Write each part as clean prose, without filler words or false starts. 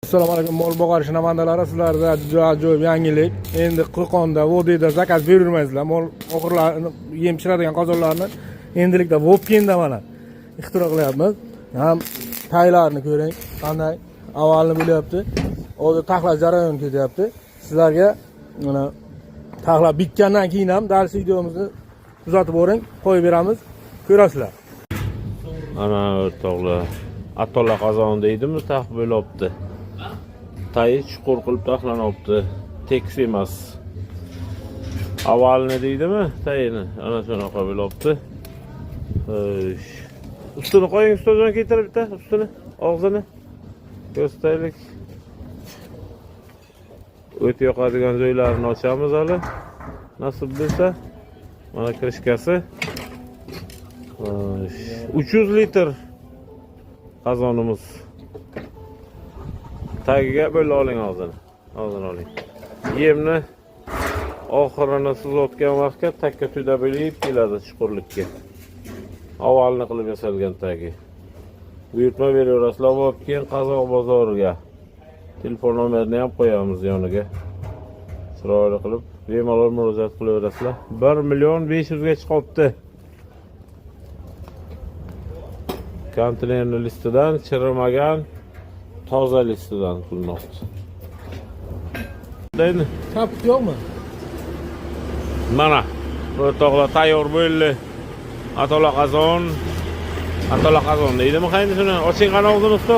Assalomu alaykum, mol boqarish shinamandalari, sizlarda juda ajoyib yangilik. Endi Qo'qonda, Vodiyda zakaz berolmaysizlar. Mol oxirlarini yem pishiradigan qozonlarni endilikda Vobkentda mana ixtiro qilyapmiz. Ham taylarni ko'ring, qanday avalni bo'lyapti. Hozir taxlash jarayoni ketyapti. Sizlarga mana taxlab bitgandan keyin ham dars videomizni kuzatib boring, qo'yib beramiz, ko'rasizlar. Ana o'rtoqlar, Atola qozon deydimi, tax bo'libdi. Tayi chuqur qilib taxlanibdi. Tekis emas. Avalni deydimi, tayini. Ana shunaqa bo'libdi. Xo'sh. Ustini qo'ying, ustozdan keltirib bitta ustini, og'zini. Ko'rsataylik. O't yoqadigan joylarini ochamiz hali. Nasib bo'lsa. Mana krishkasi. Xo'sh, 300 litr qozonimiz. Tagiga bo'lib oling og'zini. Og'zini oling. Yemni oxirini suzayotgan vaqtga takka tuda bo'lib keladi chuqurlikka. Avalni qilib yasalgan tagi. Buyurtma beraverasizlar Vobkent Qozoq bozoriga. Telefon nomerini ham qo'yamiz yoniga. Chiroyli qilib bemalol murojaat qilaverasizlar. 1 million 500 ga chiqibdi. Konteynerni listidan chirimagan toza listidan qilinmoqda. Deydi. Chaput yo'qmi? Mana o'rtoqlar tayyor bo'ldi. Atola qozon. Atola qozon deydimi qayndi shuni? Oching qani og'zini usta.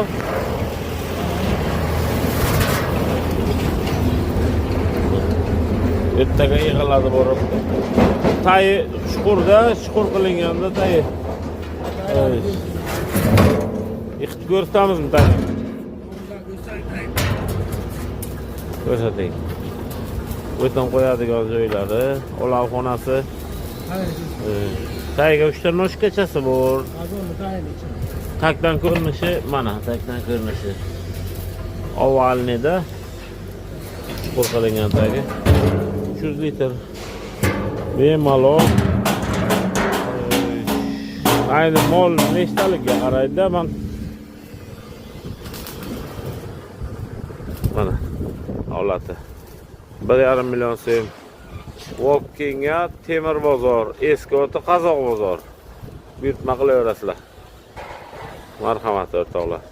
Ertaga yig'iladi borib. Tayi chuqurda, chuqur qilinganda tayi. Yiqitib ko'rsatamizmi tayi? Ko'rsating. O'tin qo'yadigan joylari, olovxonasi. Tagiga 3 ta noshkachasi bor. Qozonni tayini ichini. Takdan ko'rinishi mana, takdan ko'rinishi. Ovalnida chuqur qilingan tagi. 300 litr. Bemalol. Ayni mol nechtaligiga qaraydi-da, man mana holati. 1,5 million so'm. Vobkentga Temir bozor, eski oti Qozoq bozor. Buyurtma qilaverasizlar. Marhamat o'rtoqlar.